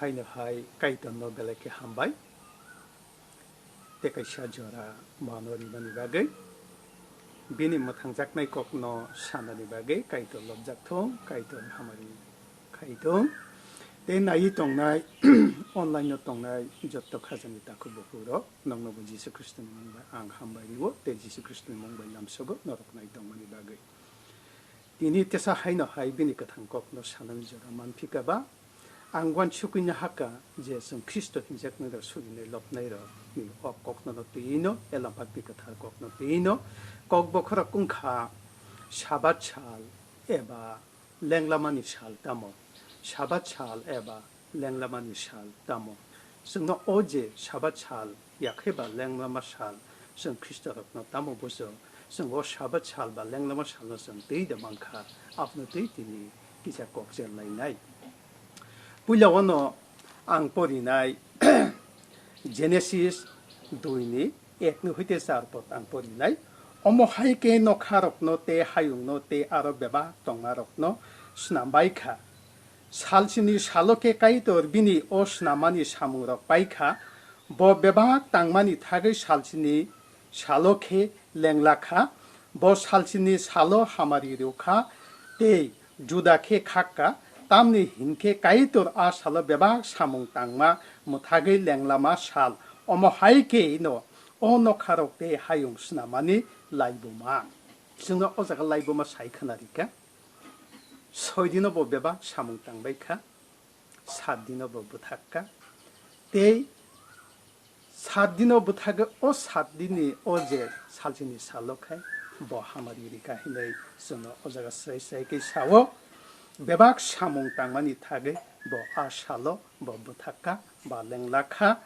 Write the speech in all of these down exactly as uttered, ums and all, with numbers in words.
Haino hai Kaitorno belai khe hambai, tei kaisa jora mano rimani bagwi, bini mwthangjaknai kokno sanani bagwi Kaitor lobjak thung, Kaitor hamari khai thung. Tei naiwi tongnai, online-o tongnai jotto khajani takhuk bukhuk rok, nokno bo Jisu Khristoni mung bai ang hambai rio, tei Jisu Khristoni mung bai lamsogo norok nai tongmani bagwi. Tini tesa haino hai bini kwthang kokno sanani jora manphi kaba, ang uansukwi nahakha je chwng Khristo hinjaknai rok surinai lobnai rok ni o kokno no twiwi no, Elambakni kwthar kokno twiwi no, kok bokhorok wngkha Sabat sal eba lenglamani sal tamo, Sabat sal eba lenglamani sal tamo? Chwngno o je Sabat sal yakhe ba lenglama sal chwng Khristorokno tamo bujo? Chwng o Sabat sal ba lenglama salno chwng twi da mankha, abono twi tini kisa kok cher lainai. Puila wano ang porinai Genesis dui ni ek ni hoite char pod ang porinai. Omo hai khe nokharokno tei hayungno tei aro bebak tongmarokno snam bai kha. Salsini salo khe Kaitor bini o snamani samungrok pai kha. Bo bebak tangmani thagwi salsini salo khe lengla kha. Bo salsini salo hamari rw kha tei juda khe khak kha. Tamni hinkhe Kaitor a salo bebak samung tangma mwthagwi lenglama sal. Omo hai khe no o nokharok tei hayung snamani laibuma. Chwngno o jaga laibuma sai khna rikha. Soi dino bo bebak samung tangbai kha, sat dino bo bwthak kha. Tei sat dino bwthagwi o sat dini o je salsini salo khai bo hamari rikha hinwi chwngno o jaga srai srai khe sao. Bebak samung tangmani thagwi bo a salo bo bwthak kha ba lengla kha.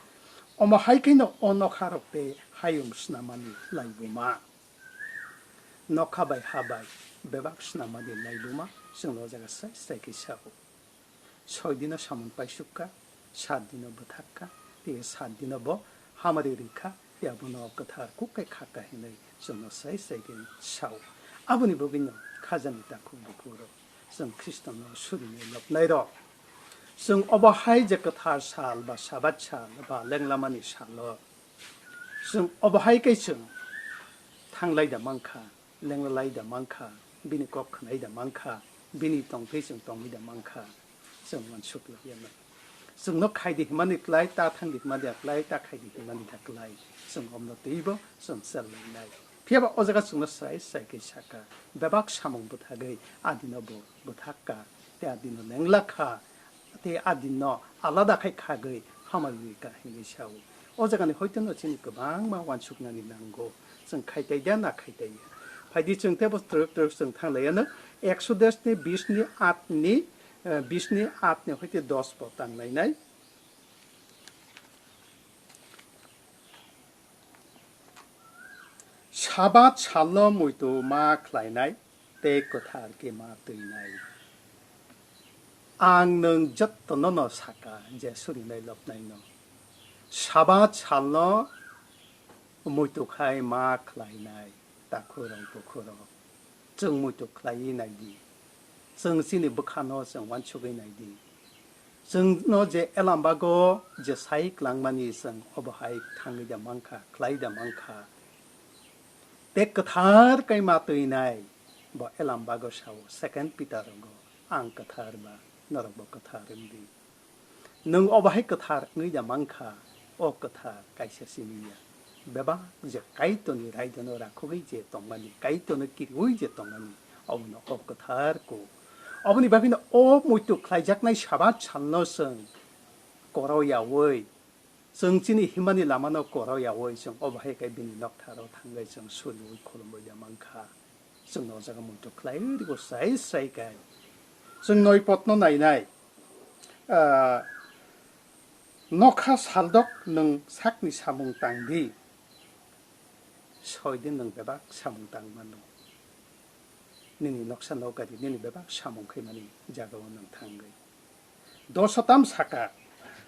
Omo hai kheno o nokharok tei hayung snamani laibuma. Nokha bai ha bai bebak snamani laibuma chwngno o jaga srai srai khe sao. Soi dino samung paisuk kha, sat dino bwthak kha, tei sat dino bo hamari rikha, tei abono kwthar kuk khe khakha hinwi chwngno srai srai khe sao. Aboni bagwino khajani takhuk bukhuk rok, chwng Khristono surinai lobnai rok, chwng obo hai je kwthar sal ba Sabat sal ba lenglamani salo, chwng obo hai khe chwng thanglai da mankha, lenglalai da mankha, bini kok khwnai da mankha, bini tongthai chwng tongwi da mankha, chwng uansuk laiya no. Chwngno khai di himani klai, ta thang di himani da klai, ta khai di himani da klai, chwng omno twibo chwng chel lainai. Phiyaba o jaga chwngno srai srai khe sakha, bebak samung bwthagwi adino bo bwthak kha, tei adino lengla kha, tei adino alada khai khagwi hamari rikha hinwi sao. O jagani hoitono chini kwbangma uansuknani nango. Chwng khaitai da na khaitai ya? Phaidi chwng teibo twrwk twrwk chwng thanglaiano. Exodus ni bis ni at ni, eh, bis ni at ni hoite dos bo tanglainai. Sabat salno muitu ma khlainai tei kwthar khe ma twinai. Ang nwng jottono no sakha je surinai lobnaino. Sabat salno muitu khai ma khlainai, takhurok bukhurok. Chwng muitu khlaiwi nai di. Chwng chini bwkhano chwng uansugwi nai di. Chwngno je Elambago je sai klangmani chwng obo hai thangwi da mankha, khlai da mankha. Tei kwthar khe ma twinai, bo Elambago sao, Second Peter rogo, "Ang kwthar ba, norokbo kwthar wng di." Nwng obo hai kwthar wngwi da mankha, o kwthar kaisa simi ya. Bebak je Kaitorni raidano rakhogwi je tongmani, Kaitorno kiriui je tongmani, obono o kwthar kuk. Oboni bagwino o muitu khlaijaknai Sabat salno chwng korok yaui, chwng chini himani lamano korok yaui, chwng obo hai khe bini noktharo thangwi chwng suriui khulumui da mankha. Chwngno o jaga muitu khlai rwgo srai srai khe. Chwng noi potno nainai. Ah, nokha saldok nwng sakni samung tang di. Soi din nwng bebak samung tang mano. Nini noksa nokari, nini bebak samung khaimani jagao nwng thangwi. Dosa tam saka,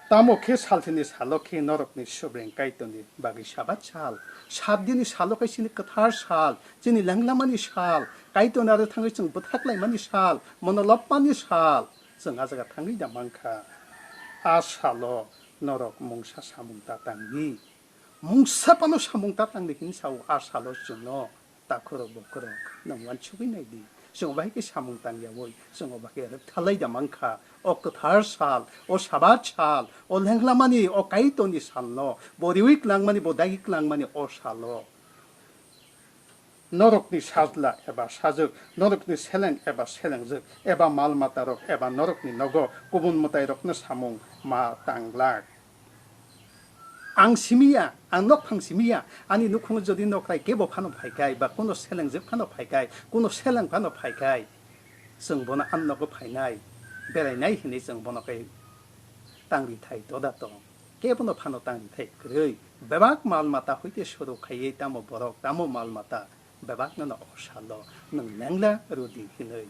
tamo khe salsini salo khe norokni Sobreng Kaitorni bagwi Sabat sal, sat dini salo khe chini kwthar sal, chini langlamani sal, Kaitorni aro thangwi chwng bwthaklaimani sal, mono lobmani sal, chwng a jaga thangwi da mankha. A salo norok mungsa samung ta tangdi. Mungsa phano samung ta tangdi hini sao a salo chwngno. Takhurok bukhurok nwng uansugwi naidi. Chwng obo hai khe samung tangyaui chwng obo hai khe rwkthalai da mankha. O kwthar sal, o sabat sal, o lenglamani, o Kaitorni salno bo riui klangmani, bo dagi klangmani o salo. Norokni sajla eba sajwk, norokni seleng eba selengjwk, eba mal matarok, eba norokni nogo kubun mwtairokno samung ma tanglak. Ang simiya, ang nokphang simiya, ani nukhungo jodi nokrai kebo phano phaikai, ba kuno selengjwk phano phaikai, kuno seleng phano phaikai, chwng bono ang nogo phainai, berainai hinwi chwng bono khe tangri thai toda tong. Kebono phano tangri thai kwrwi, bebak mal mata hoite suru khaiwi tamo borok, tamo mal mata bebakno no o salo nwng lengla rwdi hinwi.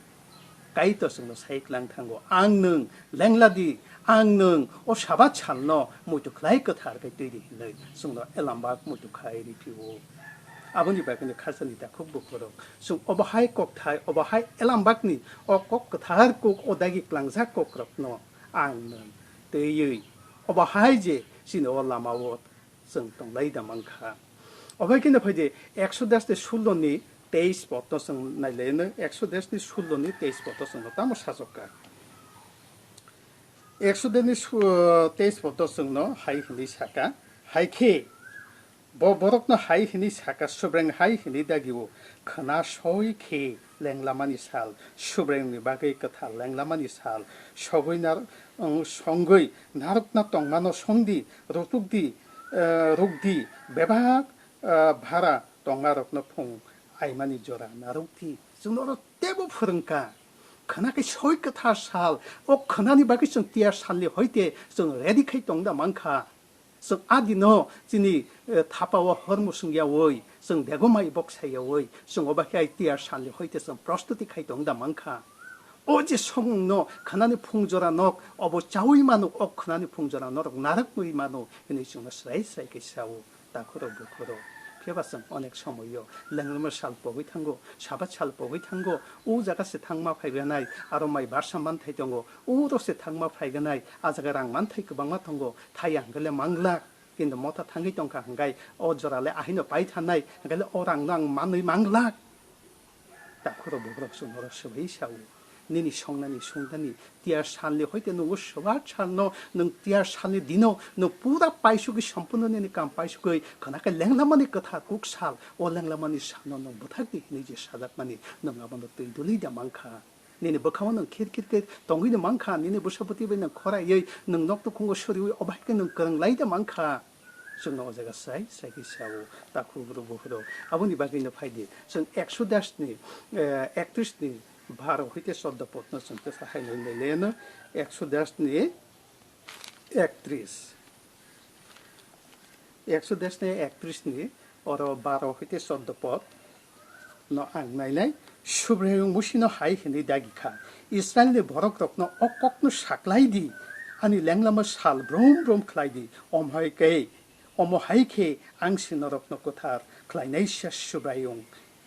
Kaitor chwngno sai klang thango, ang nwng lengla di, ang nwng o sabat salno muitu khlai kwthar khe twi di hinwi chwngno elambak muitu khai riphiu. Aboni bagwino khasani takhuk bukhurok chwng obo hai kokthai, obo hai elambakni o kok kwthar kok, o dagi klangjak kokrokno ang nwng twiwi obo hai je chini o lamao chwng tonglai da mankha. Obo hai kheno phaidi Exodus ni sullo ni teis podno chwng nailaino, Exodus ni sullo ni teis podno chwngno tamo sajokka. Exodus ni su-, teis podno chwngno hai hinwi saka, hai khe bo borokno hai hinwi saka, Subraiyung hai hinwi dagio, khwna soi khe lenglamani sal, Subraiyungni bagwi kwthar lenglamani sal, sogwi nar-, wng, songwi narwkna tongmano songdi, rutukdi, eh, rukdi, bebak, eh, bhara tongnarokno phung aimani jora narwkdi. Chwngno oro teibo phwrwngkha. Khwna khe soi kwthar sal, o khwnani bagwi chwng tiyar salni hoite chwng ready khai tongda mankha. Chwng a dino chini, eh, thapao hor musung yaui, chwng begomai bok sai yaui, chwng obo khe tiyar salni hoite chwng prostuti khai tong da mankha. O je songmungno khwnani phung jora nok, obo chaui mano, o khwnani phung jora norok narwknwi mano hinwi chwngno srai srai khe sao, takhurok bukhurok. Phiya ba chwng onek somoio lenglama sal pogwi thango, sabat sal pogwi thango, o jaga se thangma phaiganai, aro mai barsa manthai tongo, o rok se thangma phaiganai, a jaga rang manthai kwbangma tongo, thai ang khe le manglak. Kintu motha thangwi tongkha hwnkhe o jora le ahino pai thanai, hwnkhe le o rang no ang manwi manglak. Takhurok bukhurok chwng norok swbai sao. Nini songnani sungdani tiyar salni hoite nungo swbar salno, nwng tiyar salni dino nwng pura paisugwi, sompurno nini kam paisugwi khwna khe lenglamani kwthar kuk sal, o lenglamani salno nwng bwthakdi hinwi je sajakmani, nwng abono twi duli da mankha. Nini bwkhao nwng khir khir khe tongwi no mankha, nini bwsapoti bai nwng khoraiwi nwng nok tukhungo soriwi obo hai khe nwng kwrwng lai da mankha. Chwngno o jaga srai srai khe sao, takhuk rw bukhurok. Aboni bagwi no phaidi, chwng Exodus ni, eh, ektris ni baro hoite choddo podno chwng tesa hai nai nai leno, Exodus ni ektris. Exodus ni ektris ni oro baro hoite choddo pod no ang nainai, Subraiyung Musino hai hwnwi dagi kha, Israilni borokrokno o kokno saklai di, ani lenglama sal brum brum khlai di, omo hai khe, omo hai khe ang se norokno kwthar khlainaisa Subraiyung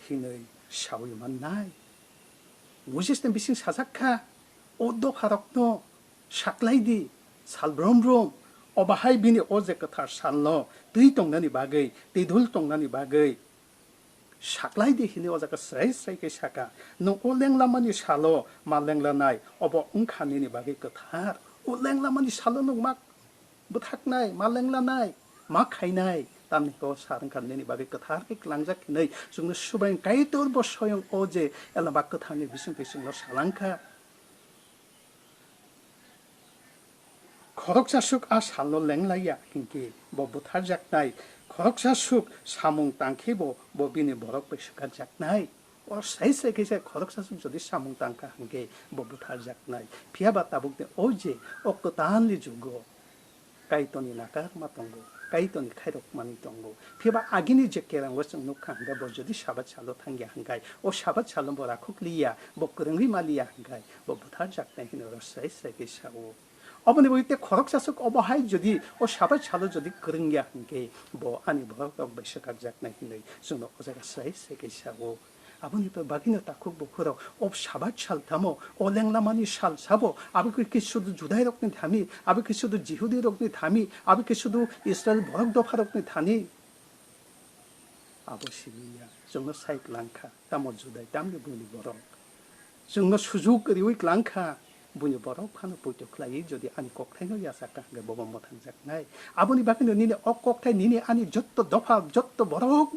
hinwi saui mannai. Moses ni bising sajak kha, o dopharokno saklai di, sal brum brum, obo hai bini o je kwthar salno twi tongnani bagwi, twi dul tongnani bagwi saklai di hinwi o jaga srai srai khe saka. Nwng o lenglamani salo ma lenglanai, obo wngkha nini bagwi kwthar. O lenglamani salo nwng ma bwthaknai, ma lenglanai, ma khainai, tamni khe o sal wngkha nini bagwi kwthar khe klangjak hinwi chwngno Subraiyung Kaitor bo soyong o je elama kwtharni bisingtwi chwngno salangkha. Khoroksa suk a salno lenglaiya hinkhe bo butharjaknai, khoroksa suk samung tangkhe bo, bo bini borok bai swkakjaknai. O sai sai khe se khoroksa suk jodi samung tangkha hinkhe bo butharjaknai. Phiya ba tabukni o je o kwtalni jugo Kaitorni nakarma tongo, Kaitorni khairokmani tongo. Phiya ba agini je kerango chwng nukha hinkhe bo jodi sabat salo thangya hinkhe o sabat salo bo rakhuk liya, bo kwrwngwi ma liya hinkhe bo butharjaknai hino oro srai srai khe sao. Oboni bagwi tei khoroksa swk obo hai jodi o sabai salo jodi kwrwngya hinkhe bo ani borok rok bai swkakjaknai hinwi chwngno o jaga srai srai khe sao. Aboni bagwino takhuk bukhurok, o Sabat sal tamo, o lenglamani sal sabo, abo khe sudu Judairokni thani, abo khe sudu Jihudirokni thani, abo khe sudu Israil borok dopharokni thani. Abo simi ya, chwngno sai klangkha, tamo Judai, tamni buini borok. Chwngno sujuk riui klangkha, buini borok phano poito khlaiwi jodi ani kokthaino yachak kha hwnkhe bobo mwthangjaknai. Aboni bagwino nini o kokthai nini ani jotto dopha, jotto borok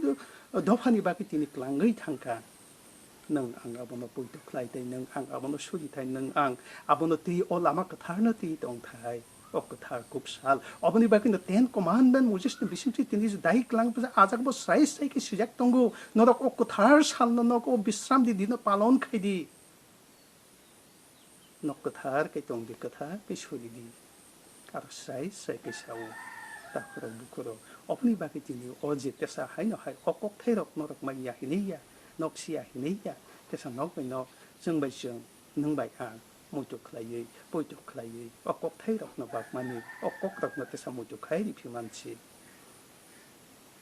dophani bagwi tini klangwi thangkha. Nwng ang abono poito khlai thai, nwng ang abono suri thai, nwng ang abono twi o lama kwtharno twi tong thai. O kwthar kuk sal. Oboni bagwino Ten Commandment Moses ni bisingtwi tini je dai klang bwsa ajak bo srai srai khe swijak tongo. Norok o kwthar salno nok o bisramni dino palon khai di. Nok kwthar khe tong di, kwthar khe suri di. Aro srai srai khe sao. Takhurok bukhurok. Oboni bagwi tini o je tesa haino hai o kokthairok norok manya hinwi ya, nok siya hinwi ya. Tesa nok bai nok, chwng bai chwng, nwng bai ang muitu khlaiwi, poito khlaiwi, o kokthairokno bakmani, o kokrokno tesa muitu khai riphi mansi.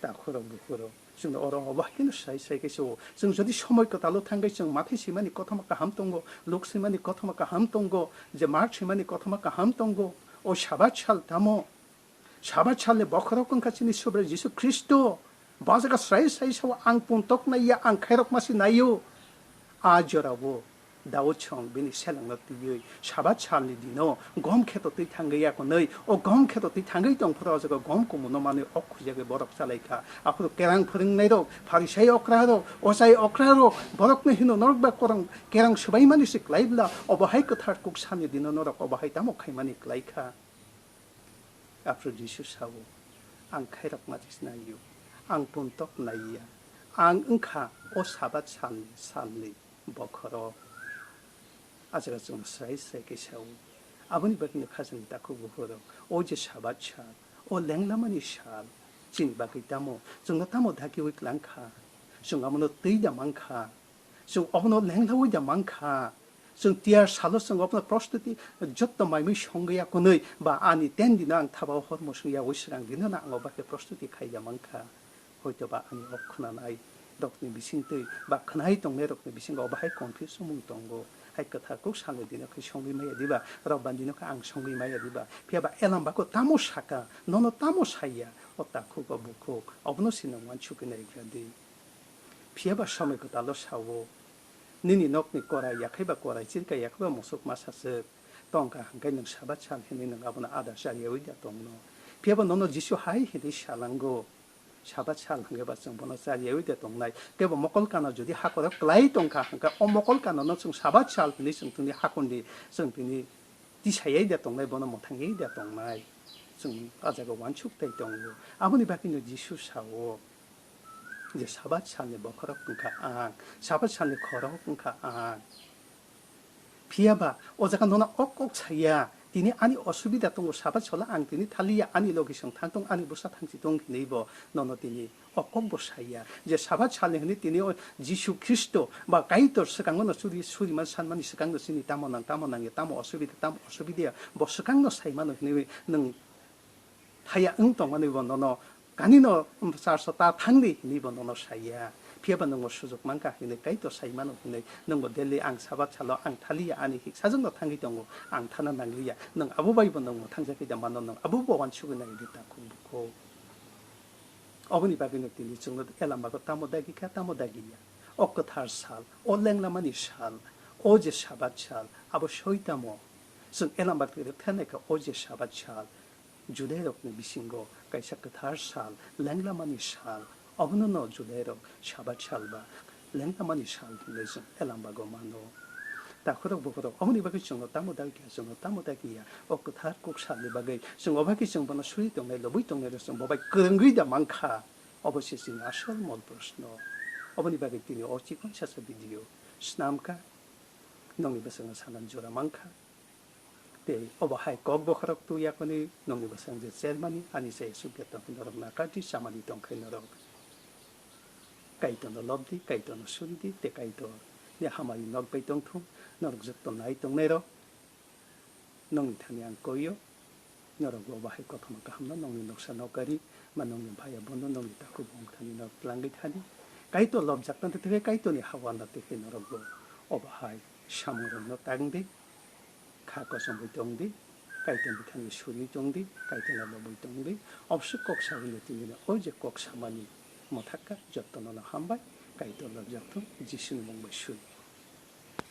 Takhurok bukhurok, chwngno oro obo haino sai sai khe se o. Chwng jodi somoi kwtalo thangwi chwng mathai simani kothoma kaham tongo, luk simani kothoma kaham tongo, je March simani kothoma kaham tongo, o Sabat sal tamo? Sabat salni bokhorok wngkha chini Subrai Jisu Khristo. Bo jaga srai srai sao, "Ang puntok naiya, ang khairok masi naio." A jorao Daud song bini selengno twiwi Sabat salni dino gom kheto twi thangwi yakonwi, o gom kheto twi thangwi tongphuru o jaga gom kumunno manwi ok khujagwi borok chalaikha. Aphuru kerang phwrwngnairok, Pharisai okrarok, ochai okrarok, borokno hino, "Norok ba korang kerang swbaimani se klaibla, obo hai kwthar kuk salni dino norok obo hai tamo khaimani klaikha?" Aphuru Jisu sao, "Ang khairok masi naio, ang puntok naiya, ang wngkha o Sabat salni, salni bokhorok." A jaga chwngno srai srai khe sao. Aboni bagwino khajani takhuk bukhurok, o je Sabat sal, o lenglamani sal, chini bagwi tamo, chwngno tamo dagiwi klangkha, chwng abono twi da mankha, chwng obono lenglawi da mankha. Chwng tiyar salo chwng obono prostuti jotto maimui songwi yakunwi ba ani ten dino ang thaba o hor mosong yaui swrang dino na ang obo khe prostuti khai da mankha. Hoito ba ani o khwnanai rokni bisingtwi ba khwnai tongnai rokni bisingo obo hai confuse wngmung tongo. Hai kwthar kuk salni dino khe songwi maya diba, Robban dino khe ang songwi maya diba? Phiya ba Elam bago tamo saka, nono tamo saya, o takhuk o bukhuk, obono se nwng uansukwi nai kha di. Phiya ba somoi kwtalo sao, nini nokni korai yakhai ba korai chirka yakhai ba musuk masa swk tongkha hwnkhe nwng Sabat sal hinwi nwng abono ada chariyaui da tongno? Phiya ba nono Jisu hai hinwi salango, Sabat sal hwnkhe ba chwng bono chariyaui da tongnai? Kebo mokol kano jodi hakorok klai tongkha hwnkhe o mokol kanono chwng Sabat sal hinwi chwng tini hakondi, chwng tini tisayai da tongnai, bono mwthangyai da tongnai? Chwng o jaga uansuk tai tongo. Aboni bagwino Jisu sao, je Sabat salni bokhorok wngkha ang, Sabat salni khorok wngkha ang. Phiya ba o jaga nono ok ok saya, tini ani osubida tongo, Sabat salo ang tini thaliya, ani logi chwng thang tong, ani bwsa thangsi tong hinwi bo nono tini o kok bo saya. Je Sabat salni hwnwi tini o Jisu Khristo ba Kaitor swkango no suri, suriman sanmani swkang no chini tamo nang, tamo nangya, tamo osubida, tamo osubida ya, bo swkang no saimano hinwi nwng thaya wng tongmani bo nono kanino charso ta thangdi hinwi bo nono saya. Phiya ba nwng bo sujuk mankha hinwi Kaitor saimano hinwi nwng bo daily ang Sabat salo ang thaliya ani hik sajwkno thangwi tongo, ang thana nangliya. Nwng abo bai bo nwng mwthangjakwi da mano, nwng abo bo uansugwi nai di takhuk bukhuk. Oboni bagwino tini chwngno Elam bago tamo dagi kha, tamo dagi ya. O kwthar sal, o lenglamani sal, o je Sabat sal, abo soi tamo? Chwng Elam bagwi rwktharnai kha o je Sabat sal, Judairokni bisingo kaisa kwthar sal, lenglamani sal, obono no Judairok Sabat sal ba lenglamani sal hinwi chwng Elam bago mano. Takhurok bukhurok, oboni bagwi chwngno tamo dagi kha, chwngno tamo dagi ya? O kwthar kuk salni bagwi chwng o bagwi chwng bono suri tongnai, lobwi tongnai rok chwng bo bai kwrwngwi da mankha? Obo se chini asol mol proshno. Oboni bagwi tini o chikon sasa video snamkha, nongni bwskango sanani jora mankha. Tei obo hai kok bokhorok twi yakoni nongni bwskango je chermani ani chaya sukya tongkhe norok nakardi, chamani tongkhe norok. Kaitorno lobdi, Kaitorno suridi, tei Kaitor ni hamari nok bai tongthung, norok jotto nai tongnairok. Nongni thani ang koio, norok bo bahai kothoma kahamno nongni noksa nokari, ba nongni bhaiya bondo nongni takhuk bongthani nok tlangwi thani, Kaitor lobjakna twi thangwi Kaitorni hawana twi norokbo obo hai samungrokno tangdi, kha kochomwi tongdi, Kaitor bikhani suriwi tongdi, Kaitorno lobwi tongdi. Obwswk kok sawi tongdi, o je kok samani mwthakka jotono hambai, Kaitor lobjakthung Jisuni mung bai suri.